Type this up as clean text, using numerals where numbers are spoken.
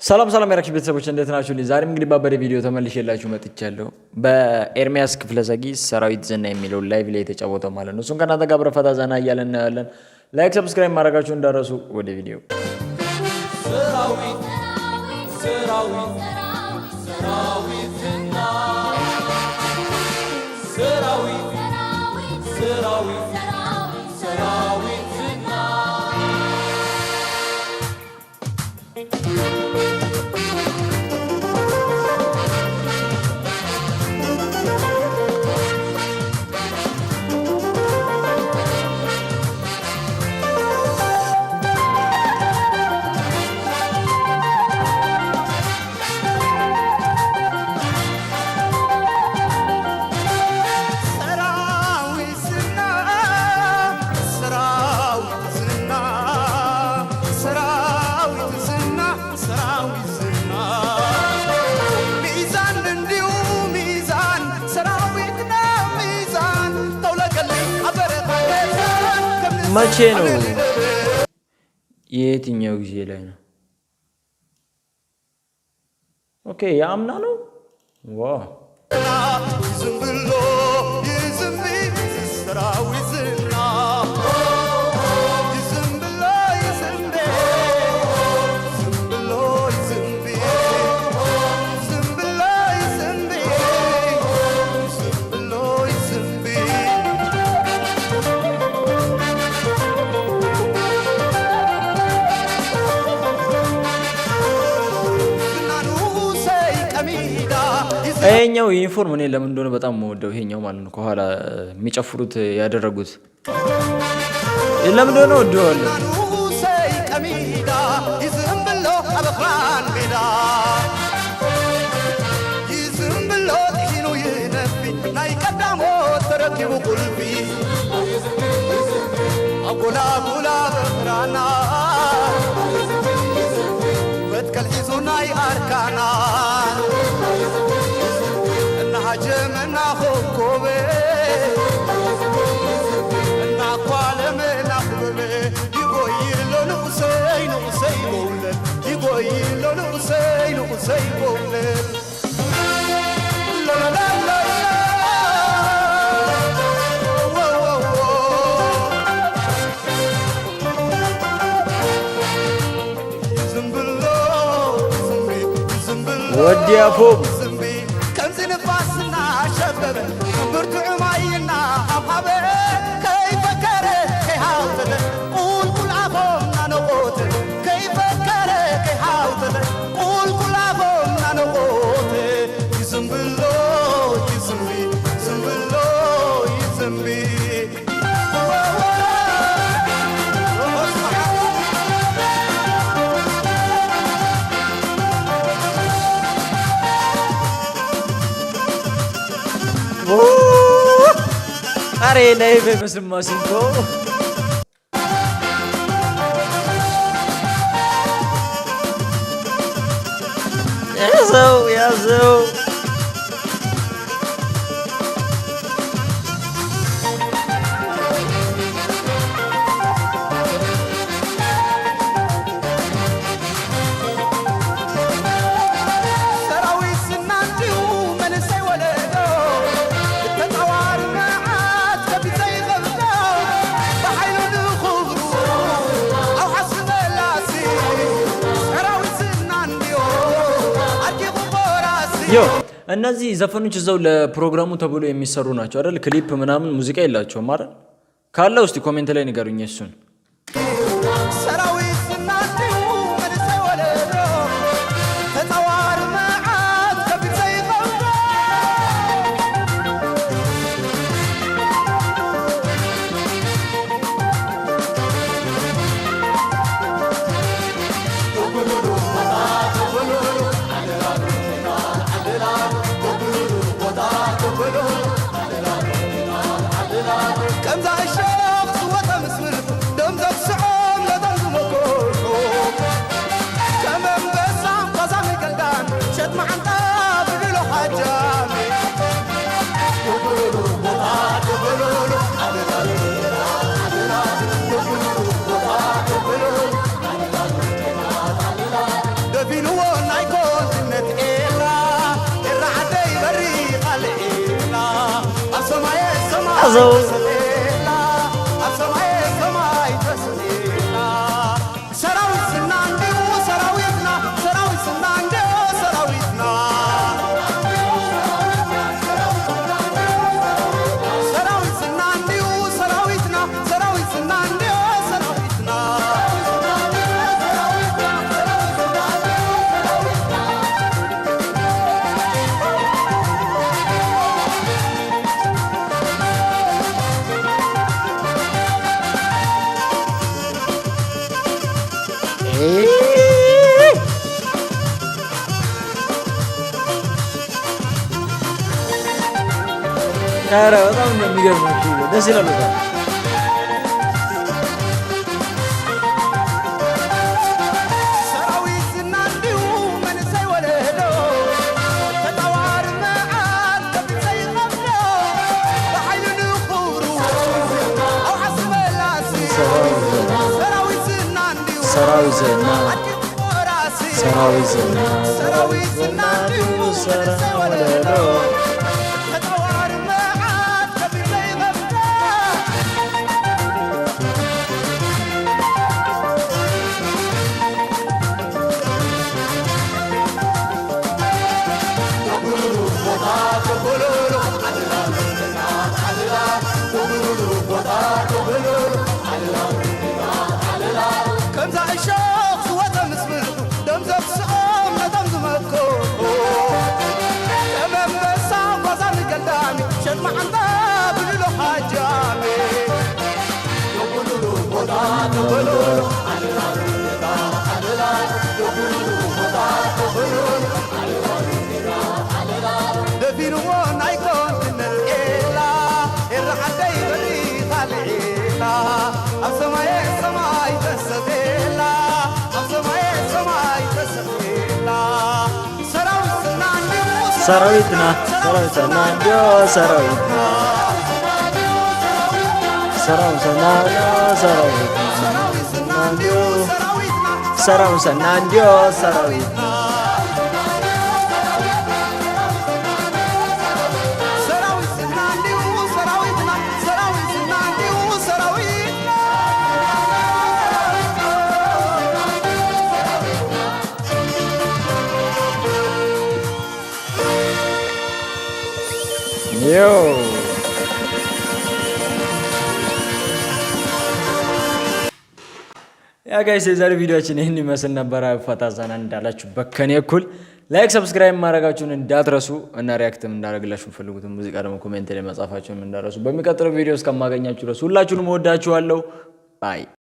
ሰላም ሰላም የራክሽ ቤተሰቦች እንዴት ናችሁ? ዛሬም እንግዲህ ባበደ ቪዲዮ ተመልሼላችሁ መጥቻለሁ። በኤርሚያስ ክፍለዘጊ ሰራዊት ዝና የሚለው live ላይ የተጫወተው ማለት ነው። እሱን ከእናንተ ጋር ፈታ ዘና እያለን እናያለን። Like፣ subscribe ማድረጋችሁ እንዳረሱ። ወደ ቪዲዮ። ሰራዊት ሰራዊት ሰራዊት ዝና ሰራዊት ሰራዊት ሰራዊት ዝና። ሰራዊት ዝና ሰራዊት ዝና ሰራዊት ዝና ሰራዊት ዝና ሚዛን እንዲሁ ሚዛን ሰራዊት ነው ሚዛን ተውለቀልኝ አበረታ። መቼ ነው? የትኛው ጊዜ ላይ ነው? Okay፣ የአምና ነው። Wow. ዝም ብሎ ይዝም ሰራዊት ዝና ዝም ብሎ ይዝምቤ ዝም ብሎ ይዝምቤ ዝም ብሎ ይዝምቤ ዝም ብሎ ይዝምቤ። ዝናኑሰይ ቀሚዳ። ይሄኛው ዩኒፎርም እኔ ለምን እንደሆነ በጣም የምወደው ይሄኛው ማለት ነው። ከኋላ የሚጨፍሩት ያደረጉት ለምን እንደሆነ ወደዋለሁ። ዝናኑሰይ ቀሚዳ ይዝም ብሎ አበኽራን ሜዳ ይዝም ብሎ ጥሒኑ ይነፊ ናይ ቀዳሞት ተረኪቡ ቁልፊ ኣጎላጉላ በኽራና መትከል ሒዙ ናይ ኣርካና እናሃጀመና ኮኮበ እናኳለመ ናኽበበ ይጎይሎ ንኡሰይ ንኡሰይ ጎውለል ይጎይሎ ንኡሰይ ንኡሰይ ጎውለል። ላላላላ ወወዎ ዝም ብሎ ዝምቢ ዝም ብሎ ወዲ አፎም። ዝምቢ ከምዚ ንፋስና ሸበበ ብርቱዕ ማይና ሃብሃበ ከይፈከረ ከይሃውተተ ቁልቁል ኣፎም ናነቆተ ከይፈከረ ከይሃውተተ ቁልቁል ኣፎም ናነቆተ ይዝም ብሎ ይዝምቢ ዝም ብሎ ይዝምቢ። አሬ live አይመስልም ማሲንቆ። ያዘው ያዘው። ሰራዊት ዝና እንዲሁ መንእሰይ ወለዶ ተፃዋሪ መዓት ከቢት ዘይኸብዶ ብሓይሉ ንኽብሩ ኣብ ሓስቢ መላሲ ሰራዊት ዝና እንዲዮ ኣርኪቡ ቆራሲ። Yo፣ እነዚህ ዘፈኖች እዛው ለፕሮግራሙ ተብሎ የሚሰሩ ናቸው አይደል? ክሊፕ ምናምን ሙዚቃ የላቸውም አይደል? ካለ ውስጥ comment ላይ ንገሩኝ እሱን። ሰራዊት ዝና እንዲሁ መንእሰይ ወለዶ ተፃዋሪ መዓት ከቢት ዘይኸብዶ። ከምዛ እሾኽ ዝወፀ ምስ ምልኩ። ያዘው። ተሰቴላ ኣብ ሰማየ ሰማይ ተሰቴላ ሰራዊት ዝና እንዲሁ ሰራዊትና ሰራዊት ዝና እንዲሁ ሰራዊትና ሰራዊት ዝና እንዲሁ ሰራዊትና ሰራዊት ዝና እንዲሁ ሰራዊትና። ኧረ በጣም ነው የሚገርመው። ደስ ይላል በጣም። ሰራዊት ዝና እንዲሁ መንእሰይ ወለዶ ተጣዋር መዓት ከቢድ ዘይኸብዶ ብሓይሉ ንኽብሩ ኣብ ሓስበላሲ ሰራዊት ዝና እንዲሁ ሰራዊት ዝና ኣዲኡ ወራሲ ሰራዊት ዝና ሰራዊት ዝና እንዲሁ መንእሰይ ወለዶ ተጣዋር መዓት ከቢድ ዘይኸብዶ። ከምዛ እሾኽ ዝወፀ ምስ ምልኩ ደም ዘፍስዖም ነቶም ዝመክሑ ከም ኣንበሳ ጓዛ ንገልዳሚ ሸጥ መዓንጣ ብልሎ ሓጃሚ። ደፊንዎ ናይ ኮንትነት ዔላ ኤራሓደይ በሪኻ ልዒላ ኣብ ሰማየ ሰማይ ተሰቴላ ኣብ ሰማየ ሰማይ ተሰቴላ ሰራዊት ዝና እንዲሁ ሰራዊትና ሰራዊትና እንዲዮ ሰራዊትና ሰራዊትና ሰራዊትና ሰራዊት ዝና እንዲሁ ሰራዊትና ሰራዊትና እንዲዮ ሰራዊትና ሰራዊት ዝና እንዲሁ ሰራዊትና ሰራዊት ዝና እንዲሁ ሰራዊትና። Yo, yeah guys፣ የዛሬ ቪዲዮአችን ይህን ይመስል ነበረ። ፈታ ዘና እንዳላችሁ በከኔ እኩል like፣ subscribe ማድረጋችሁን እንዳትረሱ እና react ም እንዳደረግላችሁ የምፈልጉትን ሙዚቃ ደግሞ comment ላይ መጻፋችሁን እንዳትረሱ። በሚቀጥለው ቪዲዮ እስከማገኛችሁ ድረስ ሁላችሁንም እወዳችኋለሁ። Bye.